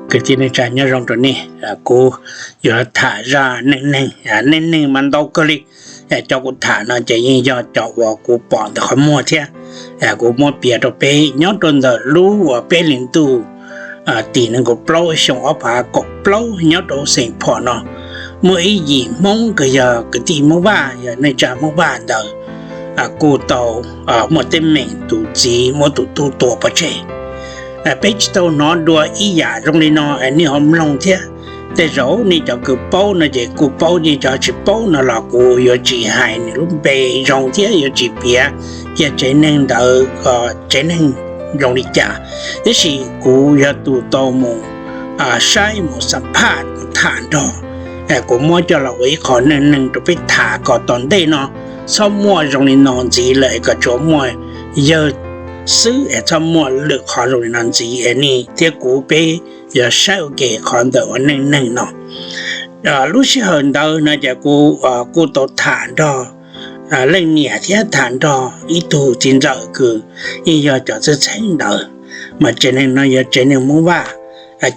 Kwv tij neej tsa nyob zoo rau nej, kuv yuav tham zaj neej neeg, neej neeg mas ntau kawg li. Cov kuv tham no ces yeej yog cov uas kuv pom ntawm qhov muag thiab. Kuv muab piav rau peb nyob rau ntawm lub uas peb hlis ntuj tim nees nkaum plaub xyoo ob phav kaum plaub nyob rau Saint Paul no, muaj ib yim Hmoob kws yog kwv tij Hmoob Vaj, yog neej tsa Hmoob Vaj ntawd kuj tau muaj teeb meem tus txiv muab tus tub tua pov tseg. Peb tsis tau hnov dua ib yam zoo li no, nej ho mloog thiab. Tej zaum nej cov kws paub no ces kuj paub, nej cov tsis paub no los kuv yuav tsis hais nws lub npe zoo thiab yuav tsis piav kiag tsev neeg ntawd tsev neeg zoo li cas. Tab sis kuv yog tus tau mus saib, mus xam phaj, mus tham nrog, kuv muab coj los ua ib qho neej neeg rau peb tham kom tom ntej no txhob muaj zoo li no ntxiv lawm, kom tsuas muaj yawg xwb es txhob muaj lwm qhov zoo li no ntxiv es nej thiab kuv peb yuav saib ua ke qhov ntawm uas neej neeg no. Lub sij hawm ntawd no ces kuv kuj tau tham nrog leej niam thiab tham nrog ib tug txiv ntxawm kws yeej yog cov txheeb txheeb ntawd, mas tsev neeg no yog tsev neeg Hmoob Vaj.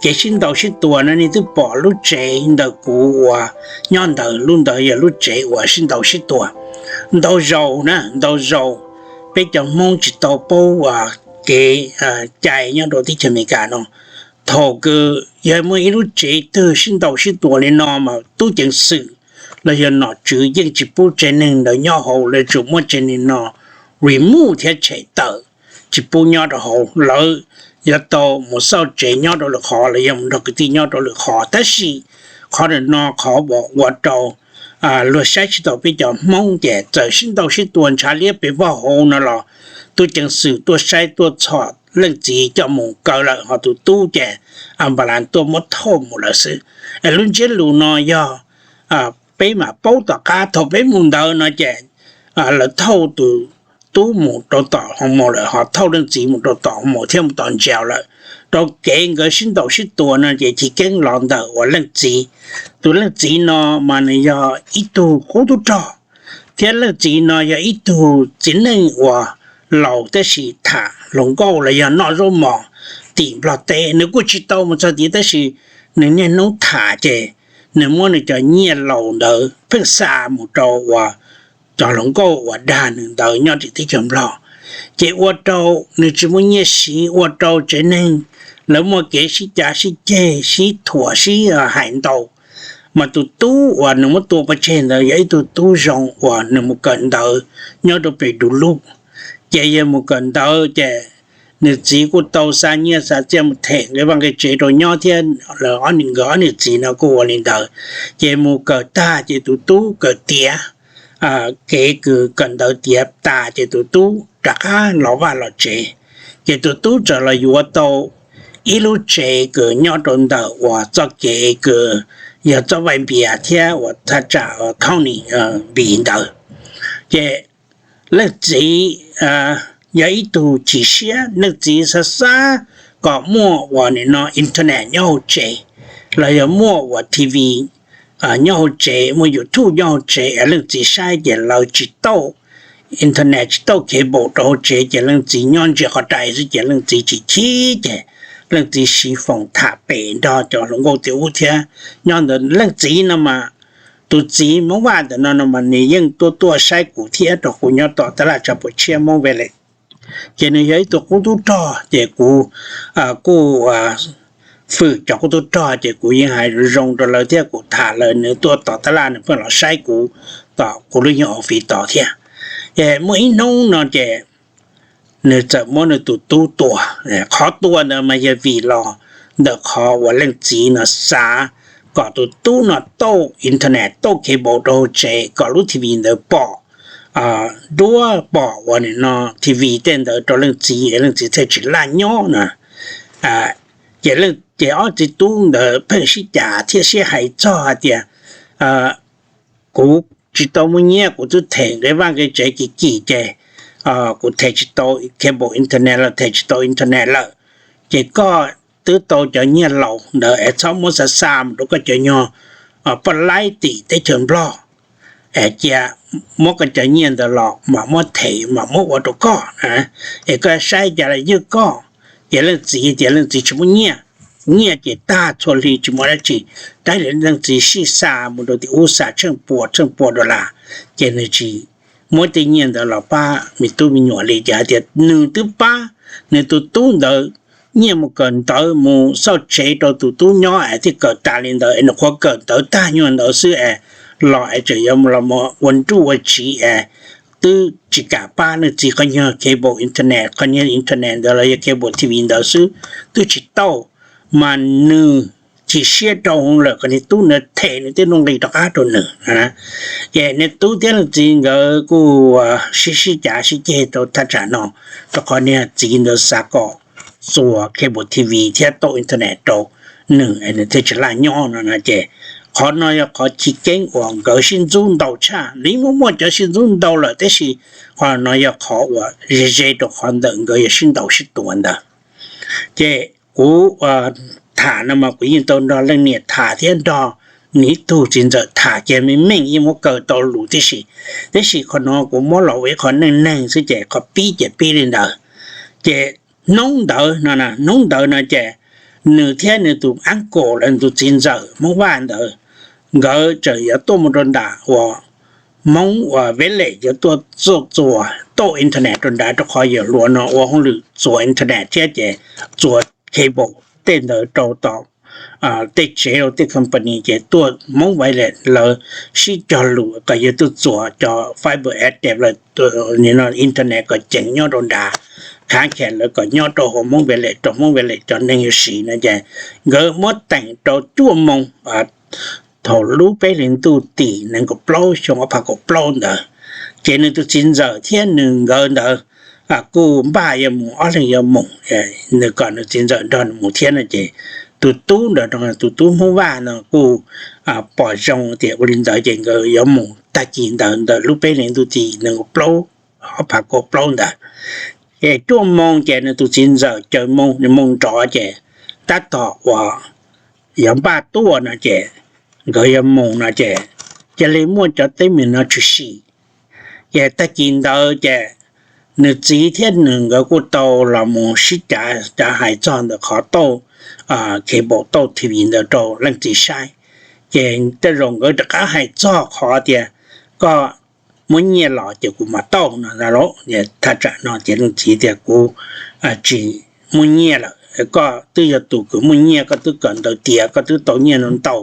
Kev sib ntaus sib tua no nej twb pom lub tsev ntawm kuv uas nyob ntawd, lub ntawd yog lub tsev uas sib ntaus sib tua ntau zaus na, ntau zaus. Peb cov Hmoob tsis tau paub uas kev cai nyob rau teb chaws Amelikas no, thaum kws yog muaj ib lub tsev twg sib ntaus sib tua li no mas tub ceev xwm los yog nom tswv yeej tsis pub tsev neeg ntawd nyob hauv, lawv tsuas muab tsev neeg no remove thiab tshem tawm, tsis pub nyob rau hauv. Lawv yuav tau mus xauj tsev nyob rau lwm qhov los yog mus nrog kwv tij nyob rau lwm qhov. Tab sis qhov ntawm no qhov uas ua rau luag saib tsis taus peb cov Hmoob ces txawm sib ntaus sib tua ntshav liab pes vog hauv no los tub ceev xwm tuaj saib tuaj txhom leej txiv coj mus kaw lawm, ho tus tub ces ambulance tuaj muab thauj mus lawm xwb. Lub ntsiab lus no yog peb mam paub tom qab, thaum peb mus ntawd no ces lawv thauj tus tub mus rau tom hoo maum lawm, ho thauj leej txiv mus rau tom hoo maum thiab mus tom ntsaus lawm. Rau kev nkawd sib ntaus sib tua no ces chiv keeb los ntawm uas leej txiv, tus leej txiv no mas nws yog ib tug qub tub rog, thiab leej txiv no yog ib tug txiv neej uas laus tab sis tham hluas nkauj los yog noj zaub mos tim Nplog teb. Nws kuj tsis tau mus txog tid tab sis nws niaj hnub tham ces nws muab nws cov nyiaj laus ntawd pheej xa mus rau uas cov hluas nkauj uas dag nws ntawd nyob tim teb chaws Nplog. Ces ua rau nws tsis muaj nyiaj siv, ua rau tsev neeg lawv muaj kev sib cav sib ceg, sib thuam sib hais ntau. Mas tus tub uas nws muab tua pov tseg ntawd yog ib tug tub zoo uas nws mus kawm ntawv nyob rau pem du lub. Ces yog mus kawm ntawv ces nws txiv kuj tau xa nyiaj xa txiaj mus them nqe vaj nqe tsev rau nyob thiab, nkawd ob niam txiv no kuj ua li ntawd. Ces mus kawm tag ces tus tub kawm tiav, kev kws kawm ntawv tiav tas ces tus tub rov qab los vaj los tsev. Ces tus tub txawm los yuav tau ib lub tsev kws nyob rau ntawm uas txoj kev kws yog txoj vaij npias thiab uas thaj tsam county npias ntawd. Ces leej txiv yog ib tug chim siab, leej txiv xav xav kom muaj uas nim no internet nyob hauv tsev, los yog muaj uas T V nyob hauv tsev, muaj YouTube nyob hauv tsev, leej txiv saib ces lawv tsis tau internet, tsis tau cable rau hauv tsev, ces leej txiv nyob ntsia qhov rai xwb ces leej txiv tsis chim, ces leej txiv siv foos tham pem nrog cov hluas nkauj tim ub thiab. Nyob ntawd leej txiv no mas tus txiv Hmoob Vaj ntawm no no mas nws yeej tuaj tuaj saib kuv thiab rau kuv nyob tom tab laj tsa puas tshiab Hmoob Valley. Ces nws yog ib tug qub tub rog ces kuv kuj fwm cov qub tub rog ces kuv yeej hais zoo rau lawv thiab kuv tham lawv, nws tuaj tom tab laj nws pheej los saib kuv tom kuv lub nyuag office tod thiab. Ces muaj ib hnub no ces nws txawm muab nws tus tub tua. Qhov tua ntawd mas yog vim los ntawm qhov uas leej txiv no xav kom tus tub no tauj internet, tauj cable rau hauv tsev kom lub T V ntawd pom duab, pom uas nim no T V tej ntawd rau leej txiv, leej txiv thiaj tsis laj nyob na. Ces, ces ob txiv tub ntawd pheej sib cav thiab sib hais txog hais tias, kuv tsis tau muaj nyiaj, kuv twb them nqe vaj nqe tsev kim kim ces kuv them tsis tau cable internet los them tsis tau internet lawm. Ces koj twb tau cov nyiaj laus ntawd es txhob muab xa xa mus rau koj cov nyuag poj laib tim teb chaws Nplog, cia muab koj cov nyiaj ntawd los mam muab them mam muab ua rau koj, es koj saib cas los ywj koj. Ces leej txiv tias leej txiv tsis muaj nyiaj, nyiaj ces tag txhua hli tsis muaj dab tsi. Tab sis leej txiv sib xa mus rau tim ub xa tsheej pua tsheej pua dollar, ces nws tsis muab tej nyiaj ntawd los pab me tub me nyuam li. Ces hais tias nws twb pab nws tus tub ntawd nyiaj mus kawm ntawv mus xauj tsev rau tus tub nyob es thiaj kawm tas li ntawd es nws qhuav kawm ntawv tag nyuag ntawd xwb es los es tseem yuav los ua nruj ua tsiv es twb tsis kam pab nws txiv qhov nyuag cable internet, qhov nyuag internet ntawd los yog cable T V ntawd xwb, twb tsis tau, mas nws chim siab rau hauv lawm kom niag tub ntawd them nws tej nuj nqis rov qab rau nws. Ces niag tub thiab leej txiv nkawd kuj sib sib cav sib ceg rau thaj tsam no, rau qhov niag txiv ntawd xav kom txuas cable T V thiab tau internet rau nws, nws thiaj tsis laj nyob no no ces qhov no yog qhov chiv keeb uas nkawd sib ntxub ntau tshaj. Nws muaj muaj cov sib ntxub ntau lawm tab sis qhov no yog qhov uas ze ze rau qhov ntawm nkawd yuav sib ntaus sib tua ntawd. Ces kuv tham no mas kuv yeej tau nrog leej niam tham thiab nrog nws ib tug txiv ntxawm tham kiag meej meej yeej muab kaw tau lus tib si. Tab sis qhov no kuv muab los ua ib qho neej neeg xwb ces qhov pib ces pib li ntawd. Ces hnub ntawd no, hnub ntawd no ces nws thiab nws tus ab kaum lawv tus txiv ntxawm Hmoob Vaj ntawd, nkawd tseem yuav tuaj mus rau nram uas Hmoob uas Veb Lem yuav tuaj txuas tau internet rau nrad rau qhov yawm hluas no ua hauj lwm txuas internet thiab ces txuas cable tej ntawd rau tom tej tsev rau tej company ces tuaj Hmoob Veb Lem lawv sib cog lus kom yog tuaj txuas cov fiber optic lawv internet kom ceev nyob rau nrad, khav khe lawv kom nyob rau hauv Hmoob Veb Lem rau Hmoob Veb Lem cov neeg yuav siv no ces nkawd muab teem rau cuaj moo thaum lub peb hlis ntuj tim nees nkaum plaub xyoo ob phav kaum plaub ntawd. Ces nws tus txiv ntxawm thiab nws nkawd ntawd kuj npaj yuav mus, ob leeg yuav mus, nws kom nws txiv ntxawm nrog nws mus thiab no ces tus tub ntawd, tus tub Hmoob Vaj no kuj pom zoo tias ua li ntawd ces nkawd yuav mus tag kis ntawd ntawm lub peb hlis ntuj tim nees nkaum plaub, ob phav kaum plaub ntawd. Ces cuaj moo ces nws tus txiv ntxawm caws moo, nws moo nrov ces tab tom uas yuav npaj tuaj no ces nkawd yuav mus no ces cia li muaj cov teeb meem no tshwm sim. Ces tag kis ntawd ces nws txiv thiab nws nkawd kuj tau los mus sib cav cav hais txog ntawm qhov tauj cable tauj T V ntawd rau leej txiv saib. Ces tej zaum nkawd rov qab hais txog qhov tias koj muab nyiaj los ces kuv mam tauj no lauj. Thaj tsam no ces leej txiv tias kuv tsis muaj nyiaj lawm, koj twb yog tus kws muaj nyiaj, koj twb kawm ntawv tiav, koj twb tau nyiaj no ntau,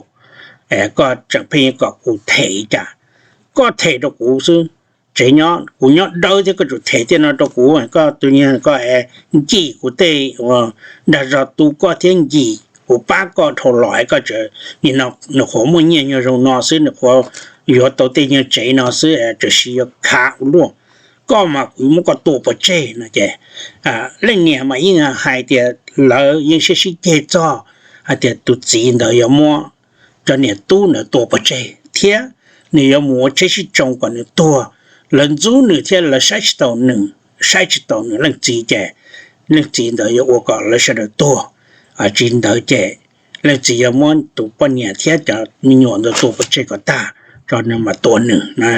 koj tseem pheej kom kuv them cas? Koj them rau kuv xwb, tsev nyob kuv nyob dawb thiab koj tseem them tej no rau kuv, koj tus niag koj ncim kuv tej uas dag zog tu koj thiab ncim kuv pab koj dhau los koj tseem, nim no nws qhuav muaj nyiaj nyuag zoo no xwb, nws qhuav yuav tau tej nyuag tsev no xwb tseem siv yuav khav ua luaj, koj mas kuv muab koj tua pov tseg no ces leej niam mas yeej hais tias lawv yeej sib sib ceg txog hais tias tus txiv ntawd yuav muab cov niam tub ntawd tua pov tseg thiab nws yuav mus ua tsheb sib tsoo kom nws tuag. Lawv ntxub nws thiab lawv saib tsis taus nws, saib tsis taus nws leej txiv ces leej txiv ntawd yuav ua kom lawv sawv daws tuag. Tsis ntawd ces leej txiv yuav muab tus poj niam thiab cov me nyuam ntawd tua pov tseg kom tag tso nws mam tua nws na.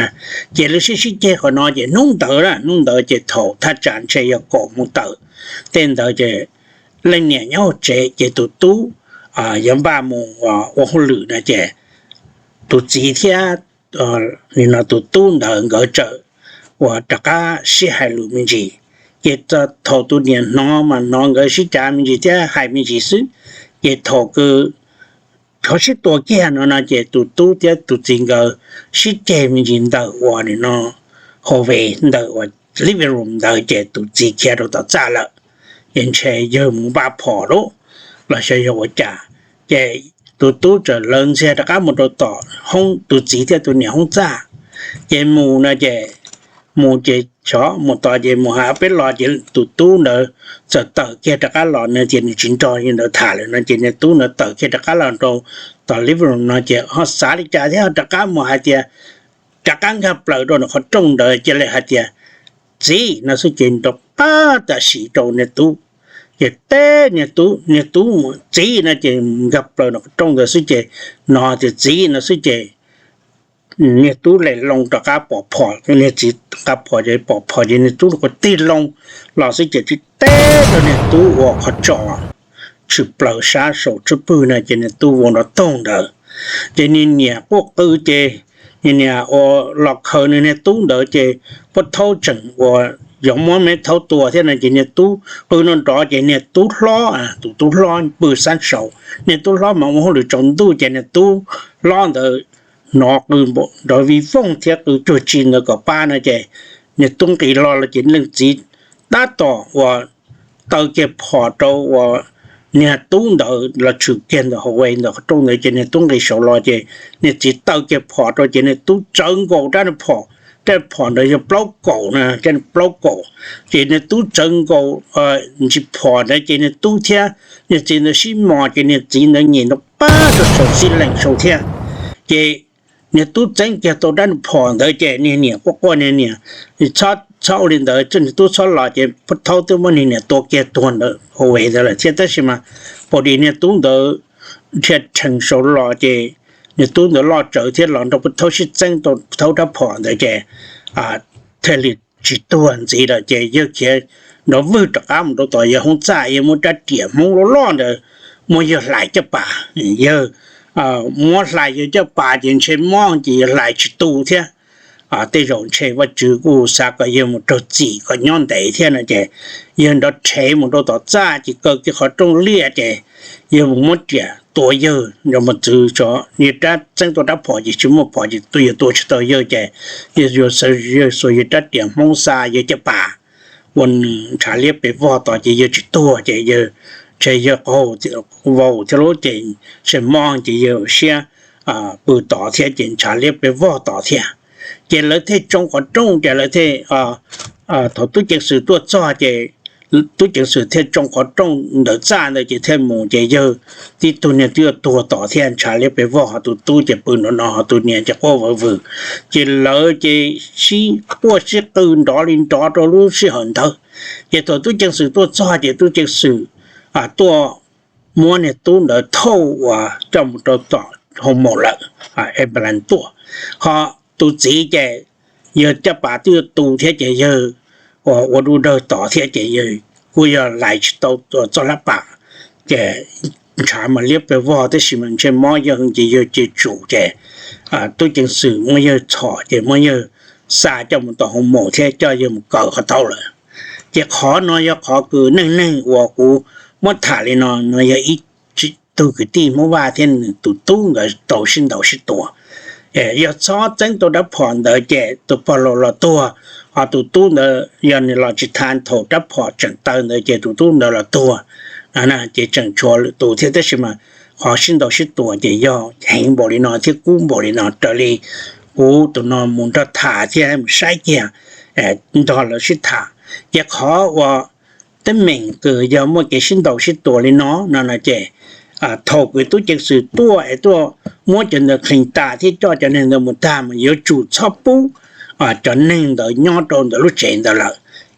Ces lawv sib sib ceg qhov no ces hnub ntawd, hnub ntawd ces thaum thaj tsam ntshe yog kaum moo tawm tej ntawd ces leej niam nyob hauv tsev ces tus tub yuav npaj mus ua hauj lwm no ces tus txiv thiab nim no tus tub ntawd nkawd txawm uas rov qab sib hais lus me ntsis. Ces thaum tus niam hnov mas hnov nkawd sib cav me ntsis thiab hais me ntsis xwb. Ces thaum kws khov sib tua kiag no no ces tus tub thiab tus txiv nkawd sib ceg me ntsis ntawm uas nim no hauv ntawm uas living room ntawd ces tus txiv khiav rau tom txaj lawm. Ces ntshe yawg mus npaj phom lawm los xyov yog ua cas, ces tus tub txawm lawv ntxiag rov qab mus rau tom hoob tus txiv thiab tus niam hoob txaj. Ces mus no ces mus ces xyov mus tos ces mus hais peb los ces tus tub ntawd txawm tawm kiag rov qab los, nws tias nws tsis nrog li ntawd tham lawm no ces nws tub ntawd tawm kiag rov qab los rau tom living room no ces ho xav li cas thiab rov qab mus hais tias, rov qab nkag plaws rau nws qhov rooj ntawd cia li hais tias, txiv no xwb ces nrov pab tam sim rau nws tub. Ces teb nws tub, nws tub, txiv no ces nkag plaws nws qhov rooj ntawd xwb ces no tias txiv no xwb ces niag tub le loo rov qab pom phom, niag txiv qab phom ces pom phom ces niag tub tig loo los xwb ces tib teb rau niag tub ua qhov tso tshwm plaws sab saum tswb pwg na ces niag tub vau nrov toog ntawd. Ces niag niam quaj qw ces niag niam ua los khaws nws niag tub ntawd ces pab thaub tseem ua yuav muab me thaub tua thiab no ces niag tub qw no nrov ces niag tub hlob, tus tub hlob pw sab saud, niag tub hlob mas ua hauj lwm tsaus ntuj ces niag tub hlob ntawd hnov qw nrov vij voog thiab qw cuag tsi ntawd kom pab no ces niag tub nqis los los ces leej txiv tab tom ua taw kiag phom rau ua niag tub ntawd los tshwm kiag ntawm hauv ntawm qhov rooj ntawd ces niag tub nqis saud los ces niag txiv taw kiag phom rau ces niag tub tsawv nkaus rab phom, rab phom ntawd yog plaub kaum na, plaub kaum, ces niag tub tsawv nkaus ntsis phom ntawd ces niag tub thiab niag txiv ntawd sib mos ces niag txiv ntawd nyem nta pab rau saum xib lees saud thiab. Ces niag tub txeeb kiag tau rab phom ntawd ces niag niam quaj quaj niag niam txhob ua li ntawd, niag tub txhob los ces pab thaub twb muab niag niam tua kiag tuag ntawm hauv ntawd lawm thiab tab sis mas pom dis niag tub ntawd dhia rhees saud los ces niag tub ntawd loj tsawv thiab los nrog pab thaub sib txeeb tau pab thaub rab phom ntawd ces thiaj li tsis tuag ntxiv lawm ces yawg khiav nrov vwg rov qab mus rau tom yawg hoob txaj, yawg muab rab riam hmoob loj loj ntawd muab yawg hlais caj pas. Yawg muab hlais yawg caj pas ces ntshe mob ces yawg hlais tsis tu thiab. Tej zaum ntshe Vajtswv kuj xav kom yawg mus raug txim kom nyob ntev thiab no ces yawg nrov rhev mus rau tom txaj ces kaw kiag qhov rooj liaj ces yawg mus muab riam tua yawg nrog mus txwv tso, yawg rab txeeb tau rab phom ces tsis muaj phom ces tua yawg tua tsis tau yawg ces yawg yuav xav yawg xuas yawg rab riam hmoob xa yawg caj pas ua nws ntshav liab pes vog tod ces yawg tsis tuag ces yawg ntshe yawg qaug vau thiab lub ces ntshe mob ces yawg siab pw tod thiab ces ntshav liab pes vog tod thiab. Ces lawv thiaj tsoo qhov rooj ces lawv thiaj, thaum tub ceev xwm tuaj txog ces tub ceev xwm thiaj tsoo qhov rooj ntawm txaj ntawd ces thiaj mus ces yawg tib tug niag twb yuav tuag tod thiab ntshav liab pes vog, ho tus tub ces pw nrov no ho tus niam ces quaj vawv vwm. Ces lawv ces sib quaj sib qw nrov li nrov rau lub sij hawm ntawd. Ces thaum tub ceev xwm tuaj txog ces tub ceev xwm tuaj muab niag tub ntawd thauj uas coj mus rau tom hoo maum lawm, ambulance tuaj. Ho tus txiv ces yawg caj pas twb yuav tu thiab ces yawg ua ua du dawg tod thiab ces yawg kuj yog hlais tsis tau txoj hlab pas, ces ntshav mas liab pes vog tab sis mas ntshe mob yawg ces yawg ces tsum ces tub ceev xwm muab yawg txhom ces muab yawg xa coj mus tom hoo maum thiab coj yawg mus kaw qhov taub lawm. Ces qhov no yog qhov kws neej neeg uas kuv muab tham li no no yog ib tug kwv tij Hmoob Vaj thiab nws tus tub nkawd tau sib ntaus sib tua. Yog txhob txeeb tau rab phom ntawd ces tus pog laus los tuag, ho tus tub ntawd yog nws los tsis tau thaum rab phom tseem taw ntawd ces tus tub ntawd los tuag. Ces tseem tshuav lwm tus thiab tab sis mas qhov sib ntaus sib tua ces yog heev npaum li no thiab kub npaum li no raws li kuv tus no mus nrog tham thiab mus saib kiag nrog lawv sib tham. Ces qhov uas teeb meem kws yog muaj kev sib ntaus sib tua li no no no ces thaum kws tub ceev xwm tuaj es tuaj muab cov ntawd clean tas thiab coj cov neeg ntawd mus tag mas yuav tsum txhob pub cov neeg ntawd nyob rau ntawm lub tsev ntawd lawm.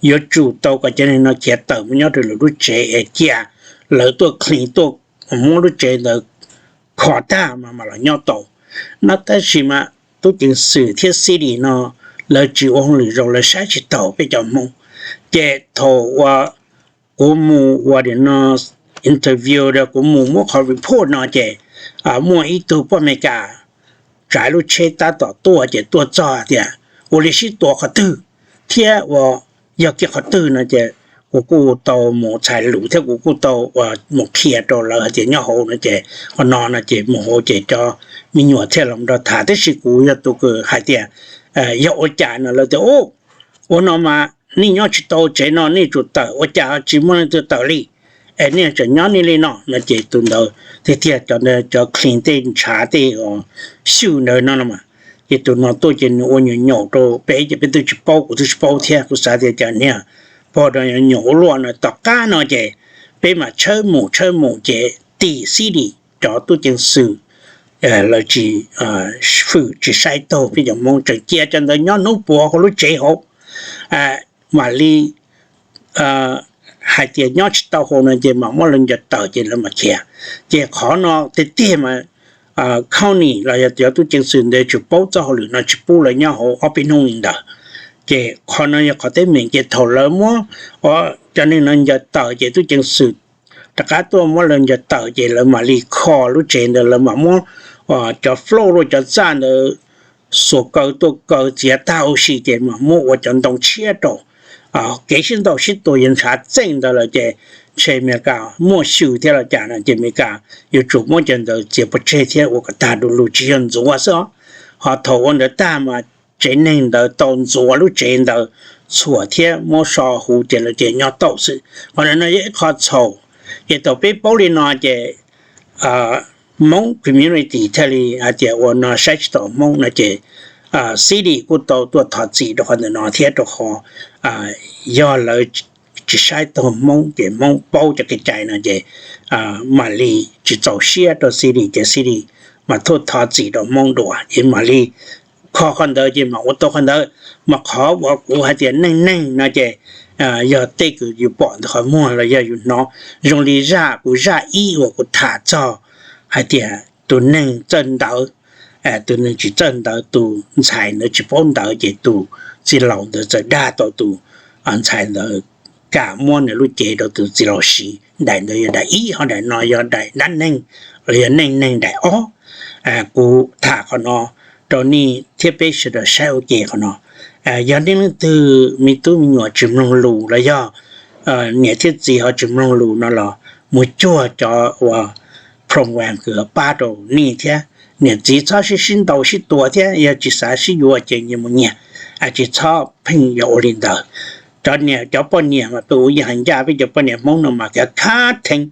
Yuav tsum tau kom cov neeg no khiav tawm mus nyob rau lwm lub tsev es cia lawv tuaj clean tuaj muab lub tsev ntawd kho tag mas mam los nyob tau no tab sis mas tub ceev xwm thiab city no lawv tsis ua hauj lwm zoo, lawv saib tsis taus peb cov Hmoob. Ces thaum uas kuv mus ua no interview, kuv mus muab qhov report no ces muaj ib tug poj Amelikas tsav lub tsheb tab tom tuaj ces tuaj txog tias ua li sib tua qhov twg thiab ua yog kiag qhov twg no ces kuv kuj tau mus txhais lus thiab kuv kuj tau mus qhia rau lawv hais tias nyob hauv no ces qhov no no ces mus hauv ces cov me nyuam thiaj los nrog tham tab sis kuv yog tus kws hais tias yog ua cas no lawv tias ua no mas nej nyob tsis tau tsev no nej tsum tawm, ua cas tsis muaj leej twg tawm li es nej tseem nyob nej li no no ces tus ntawd tiag tiag cov clean tej ntshav tej xyw ntawd no no mas ces tus no tuaj ces nws ua nyuam nyaum rau peb ces peb twb tsis paub, kuv twb tsis paub thiab kuv xav tias cas niag pog no nyaum ua luaj no. Tom qab no ces peb mam tshawb mus tshawb mus ces tim city cov tub ceev xwm lawv tsis fwm tsis saib taus peb cov Hmoob tseem cia cov ntawd nyob hnub puav hauv lub tsev hauv mam li hais tias nyob tsis tau hauv no ces mam muab lawv ncaws tawm ces lawv mam khiav. Ces qhov no tiag tiag mas county los yog cov tub ceev xwm ntawd tsuas paub txoj hauj lwm no tsis pub lawv nyob hauv ob peb hnub li ntawd. Ces qhov no yog qhov teeb meem ces thaum lawv muab cov neeg no ncaws tawm ces tub ceev xwm rov qab tuaj muab lawv ncaws tawm ces lawv mam li kho lub tsev ntawd, lawv mam muab cov floor, cov txaj ntawd xuas kaw tuaj kaw txiav tag huv si ces mam muab ua cov ntoo tshiab rau. Kev sib ntaus sib tua yuav ntshav txeej ntawd lawm ces ntshe Amelikas muaj xyw thiab los cas no ces Amelikas yuav tsum muab cov ntawd txiav pov tseg thiab ua kom tag du lug tsis yog ntxuav xwb os. Ho thaum ua ntawd tag mas tsev neeg ntawd tau ntxuav lub tsev ntawd txhuam thiab muab so huv ces lawv ces nyob tau xwb. Qhov ntawm no yog ib qho txhaum. Ces thaum peb paub li no ces Hmoob community thiaj li hais tias ua no saib tsis taus Hmoob no ces city kuj tau tuaj thov txim rau qhov ntawm no thiab rau qhov yog lawv tsis saib taus Hmoob ces Hmoob paub cov kev cai no ces mam li tsis txaus siab rau city ces city mas tuaj thov txim rau Hmoob dua ces mam li kho qhov ntawd ces mam ua tau qhov ntawd. Mas qhov uas kuv hais tias neej neeg no ces yog tej kws yus pom ntawm qhov muag los yog yus hnov, zoo li zaj kuv zaj ib uas kuv tham txog hais tias tus neeg txawj ntawv, tus neeg tsis txawj ntawv, tus ntxhais ntawd tsis paub ntawv ces tus txiv laus ntawd txawm dag tau tus ntxhais ntawd kam muab nws lub cev rau tus txiv laus siv. Daim ntawd yog daim ib, ho daim no yog daim dab neeg los yog neej neeg daim ob. Kuv tham qhov no rau nej thiab peb sawv daws saib ua ke qhov no. Yog nej leej twg me tub me nyuam tsis mloog lus los yog niam thiab txiv ho tsis mloog lus no los mus cuag cov uas program kws pab rau nej thiab. Niam txiv txhob sib sib ntaus sib tua thiab, yog tsis xav sib yuav ces nyias mus nyias, tsis txhob pheej yuav ua li ntawd. Cov niam cov poj niam mas peb ua yeej hais ncaj, peb cov poj niam Hmoob no mas kav khab theeb,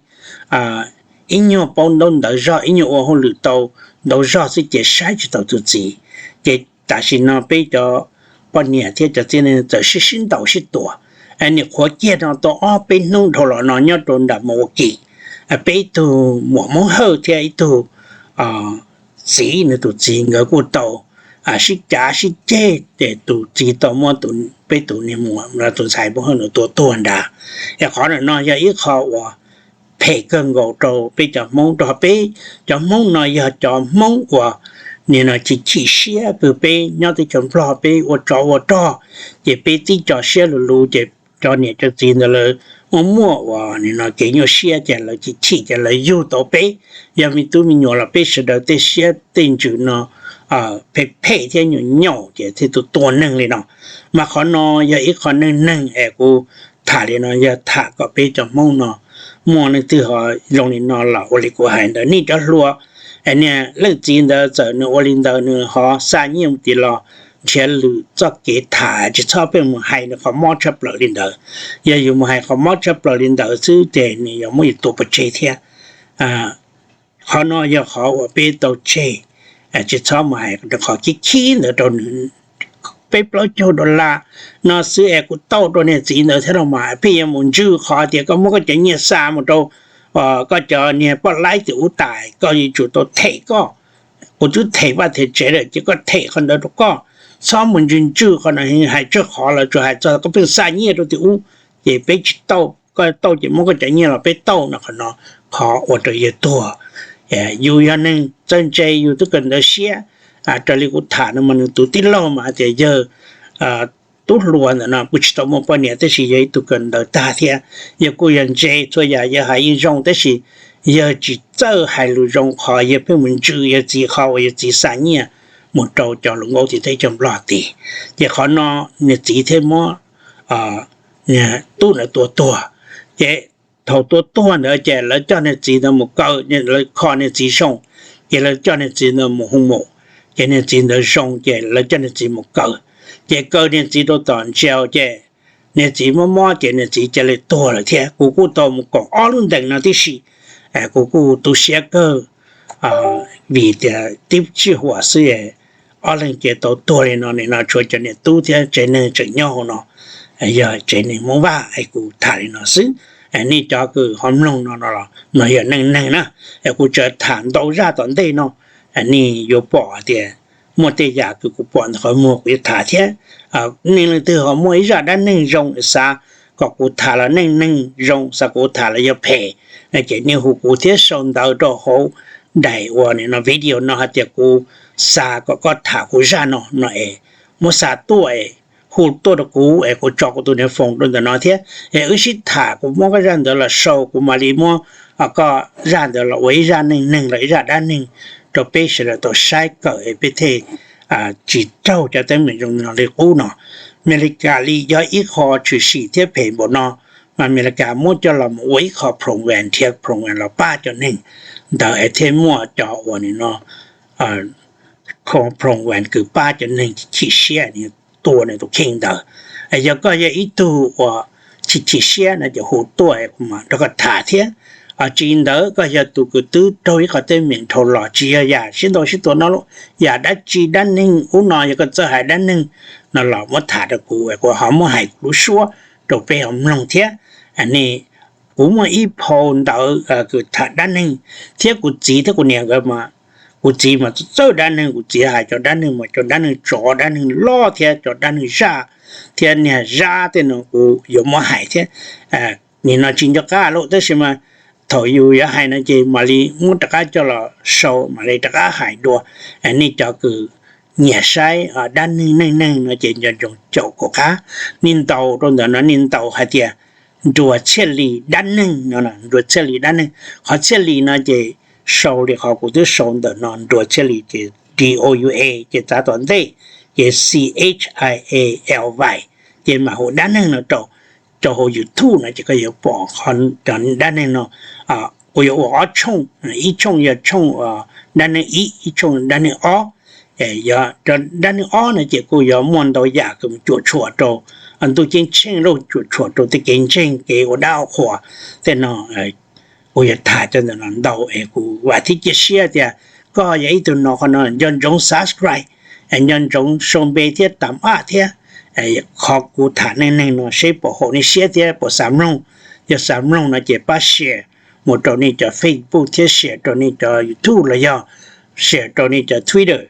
ib nyuag paub ntaub ntawv zog, ib nyuag ua hauj lwm tau ntau zog xwb ces saib tsis taus tus txiv. Ces tam sim no peb cov poj niam thiab cov txiv neej txawm sib sib ntaus sib tua. Nim qhuav kiag no tau ob peb hnub dhau los no nyob rau nram Milwaukee, peb ib tug muam Hmoob Hawj thiab ib tug txiv nws tus txiv nkawd kuj tau sib cav sib ceg ces tus txiv tau muab peb tus niag muam los tus ntxhais Hmoob Hawj no tua tuag nrad. Es qhov no yog ib qho uas phem kawg nkaus rau peb cov Hmoob, rau qhov peb cov Hmoob no yog cov Hmoob uas nim no chim chim siab kws peb nyob teb chaws Nplog peb ua tsov ua rog, ces peb tib co siab lug lug ces cov niam cov txiv ntawd lawv muaj muaj uas nim no kev nyuaj siab ces lawv chim chim ces lawv yug tau peb. Yog me tub me nyuam los peb sawv daws tej siab tej ntsws no phem phem thiab nyuam nyaum ces thiaj tua neeg li no. Mas qhov no yog ib qho neej neeg es kuv tham li no yog tham kom peb cov Hmoob no muaj leej twg ho zoo li no los ua li kuv hais ntawd, nej cov hluas, niag leej txiv ntawd txawm nws ua li ntawd nws ho xa nyiaj mus tim los nrhiav lwm txoj kev tham, tsis txhob pheej mus hais nws qhov mob tshaj plaws li ntawd. Yog yus mus hais qhov mob tshaj plaws li ntawd xwb ces nws yuav muab yus tua pov tseg thiab. Qhov no yog qhov uas peb tau tseg, tsis txhob mus hais qhov khib khib ntawd rau nws. Peb plaub caug dollar no xwb es kuv tau rau niag txiv ntawd thiab los mas pheej yuav mus ntswj qhov tias koj muab koj cov nyiaj xa mus rau koj cov niag poj laib tim ub tas, koj yuav tsum tau them koj. Kuv twb them vaj them tsev lawm ces koj them qhov ntawd rau koj. Txhob mus ntswj ntswj qhov no, hais tsawg qhov los tsuas hais txog koj pheej xa nyiaj rau tim ub, ces peb tsis tau. Koj tau ces muab koj cov nyiaj los peb tau no, qhov no qhov ua rau yawg tuag. Yus yog neeg txawj ntse yus twb kawm ntawv siab. Raws li kuv tham no mas nws tus tij laug mas hais tias yawg tub hluas ntawm no kuj tsis tau muaj poj niam tab sis yog ib tug kawm ntawv tag thiab, yawg kuj yog ntse txhua yam, yawg hais yeej zoo tab sis yawg tsis txawj hais lus zoo qhov yawg pheej mus ntswj yawg txiv qhov uas yawg txiv xa nyiaj mus rau cov hluas nkauj tim teb chaws Nplog tid. Ces qhov no niag txiv thiaj muab tub ntawd tua tuag. Ces thaum tua tuag ntawd ces lawv coj niag txiv ntawd mus kaw, lawv kho niag txiv zoo, ces lawv coj niag txiv ntawd mus hu mus, ces niag txiv ntawd zoo ces lawv coj niag txiv mus kaw. Ces kaw niag txiv rau tom jail ces niag txiv mob mob ces niag txiv cia li tuag lawm thiab. Kuv kuj tau mus koom ob lub ntees no tib si, kuv kuj tu siab kawg, vim tias tib tsij huam xwb ob leeg ces tau tuag li no, nim no tshuav cov niam tub thiab tsev neeg tseem nyob hauv no. Yog tsev neeg Hmoob Vaj es kuv tham li no xwb. Nej cov kws ho mloog no no los no yog neej neeg na, es kuv tseem tham ntau zaj tom ntej no, nej yuav pom tias muaj tej yam kws kuv pom ntawm qhov muag kuv yuav tham thiab. Nej leej twg ho muaj ib zaj dab neeg zoo xav kom kuv tham los neej neeg zoo xav kuv tham los yog phem, ces nej hu kuv thiab sau ntawv rau hauv daim uas nim no video no hais tias kuv xav kom koj tham kuv zaj no no es muab xa tuaj es hu tuaj rau kuv es kuv tso kuv tus niag foos rau ntawm no thiab es wb sib tham, kuv muab koj zaj ntawd los sau, kuv mam li muab koj zaj ntawd los ua ib zaj neej neeg los ib zaj dab neeg rau peb sawv daws tau saib kawm es peb thiaj tsis raug cov teeb meem zoo li qub no. Amelikas li yog ib qho tshwm sim thiab phem npaum no, mas Amelikas muab coj los mus ua ib qho program, nrhiav program los pab cov neeg ntawd es thiaj muaj cov uas nim no program kws pab cov neeg chim siab tua nws tus kheej ntawd. Yog koj yog ib tug uas chim chim siab no ces hu tuaj kuv mam nrog koj tham thiab. Tsis li ntawd koj yog tus kws twb raug ib qho teeb meem dhau los, tsis yog yam sib ntaus sib tua no, yam dab tsi dab neeg ub no, yog koj txawj hais dab neeg no los muab tham rau kuv, kuv ho muab hais kuv lub suab rau peb ho mloog thiab. Nej, kuv muaj ib phau ntawv kws tham dab neeg, thiab kuv txiv thiab kuv niam nkawd mas, kuv txiv mas txawj dab neeg, kuv txiv hais cov dab neeg mas cov dab neeg tsov, dab neeg loj thiab cov dab neeg zaj thiab niag zab tej no kuv yuav muab hais thiab. Nim no tsis nco qab lawm tab sis mas thaum yus yuav hais no ces mam li muab rov qab coj los sau, mam li rov qab hais dua. Nej cov kws nyiam saib dab neeg neej neeg no ces nco ntsoov caum kuv qab. Nej ntaus rau ntawm no, nej ntaus hais tias Nruas Txhiaj Lis dab neeg no, Nruas Txhiaj Lis dab neeg. Qhov Txhiaj Lis no ces sau li qhov kuv twb sau ntawm no, Nruas Txhiaj Lis ces D O U A ces txav tom ntej ces C H I A L Y, ces mam hu dab neeg no rau, rau hauv YouTube no ces koj yuav pom cov dab neeg no. Kuv yuav ua ob tshooj, ib tshooj yog tshooj dab neeg ib, ib tshooj dab neeg ob. Yog cov dab neeg ob no ces kuj yuav muaj ntau yam kws cuam tshuam rau ntuj ceeb tsheej, luj cuam tshuam rau tej kev ntseeg, kev ua dab ua qhuas tej no. Kuv yuav tham cov ntawm no ntau es kuv vam thiab cia siab tias koj yog ib tug no qhov no nco ntsoov subscribe, nco ntsoov sau npe thiab tam aj thiab. Qhov kuv tham neej neeg no seb puas haum nej siab thiab puas xav mloog. Yog xav mloog no ces pab share mus rau nej cov Facebook thiab share rau nej cov YouTube los yog share rau nej cov Twitter,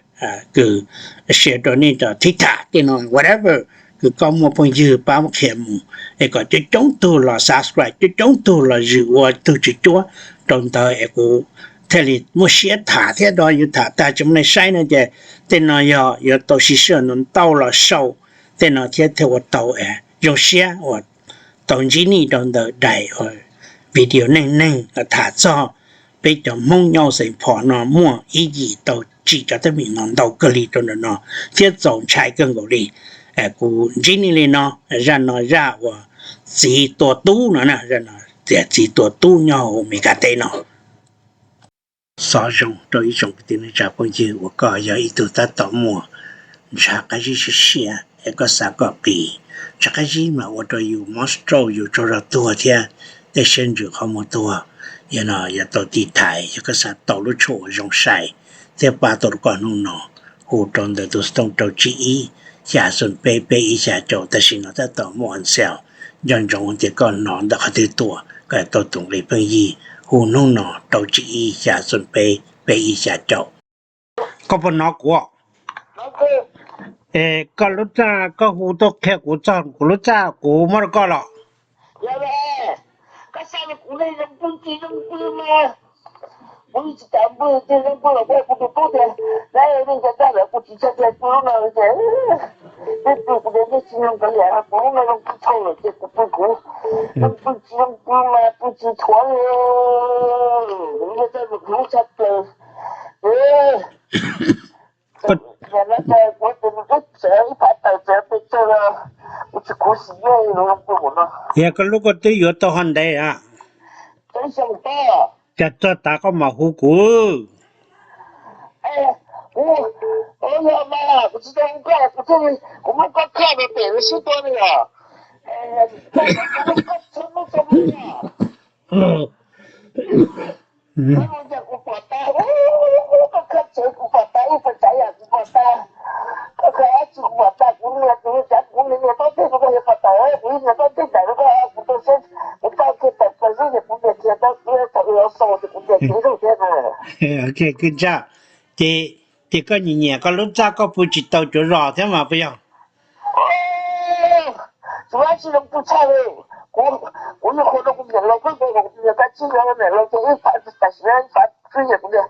kws share rau nej cov TikTok tej no, whatever, kws koj muaj phooj ywg pab qhia mus es kom coob coob tug los subscribe, coob coob tug los zwm ua tug tswv cuab rau ntawd es kuv thiaj li muaj siab tham thiab. Yus tham tag tsis muaj neeg saib no ces tej no yog yuav tau siv sij hawm ntau los sau tej no thiab thiaj ua tau zoo siab uas tau ntsib nej rau ntawm daim video neej neeg tham txog peb cov Hmoob nyob Saint Paul no muaj ib yim tau tsim cov teeb meem no ntau kawg li rau ntawm no thiab txaus ntshai kawg nkaus li. Kuv ntsib nej li no, zaj no zaj uas txiv tua tub no, zaj no tias txiv tua tub nyob hauv Amelikas teb no. Xov zoo rau ib tsoom kwv tij neej tsa phooj ywg uas koj yog ib tug tab tom muaj ntshav qab zib siab siab es koj xav kom qis ntshav qab zib mas ua rau yus mob stroke yus tsaug zog tuag thiab tej siab ntsws qhov muag tuag. Yog no yuav tau tiv thaiv, yog koj xav tau lub tshuaj uas zoo sai thiab pab tau rau koj hnub no, hu rau ntawm tus xov tooj rau tsib ib xya xoom peb peb ib xya caum. Tam sim no tab tom muaj on sale, nco ntsoov tias koj hnov ntawm qhov twg tuaj koj tau tus nqi pheej yig, hu hnub no rau tsib ib xya xoom peb peb ib xya caum. Koj puas hnov kuv? Es koj lub txaj koj hu tuaj qhia kuv txog kuv lub txaj kuv muab rau koj los? Koj xa kuv ne, zoo pw tsis zoo pw mas kuv tsis kam pw, tsis zoo pw los kuv tus tub tias, nej cov dab lawm kuv tsis tshaj tias pw lub no ces nej pw kuv tias nej tsis zoo kav liam, kuv lub no zoo pw tshaj lawm ces kuv pw kuv. Zoo pw tsis zoo pw mas pw tsis thuav li, kuv tshaj plaws. Yog koj lub koj twb yuav tau ho ntev a, cas txog tav koj mam hu kuv. Kuv, yog mas kuv tsis tau hu koj, kuv thiaj li, kuv muab koj khaj rau pem lub sib tua li os. Koj txhob muab tso li os. Koj hu cas kuv pom tas, koj khaj tsev kuv pom tas, ib puas tsav yam kuv pom tas, koj khaj dab tsi kuv pom tas, kuv nias kuv cav kuv nias nias tob teg rau koj yuav pom tawm, kuv nias tob teg tawm rau koj, kuv tau siab, kuv paj kiag tawm plaws xwb ces kuv nias kiag tau, kuv thaum ub xaus ces kuv nias kiag ib zaug thiab na. Kwv tij, ces koj nyiam nyiam koj lub txaj koj pw tsis tau cuav zos thiab mas puas yog? Tsis muaj dab tsi zoo pw tshaj li. Kuv, kuv nyuam qhuav rau kuv niam laus, kuv niam tab tsis yog niam laus ces ib phav tam sim no ib phav twb yog kuv tias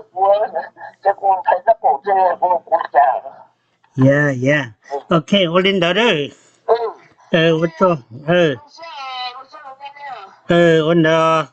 Yog, yog. Ok, ua li ntawd. Ua ntawd.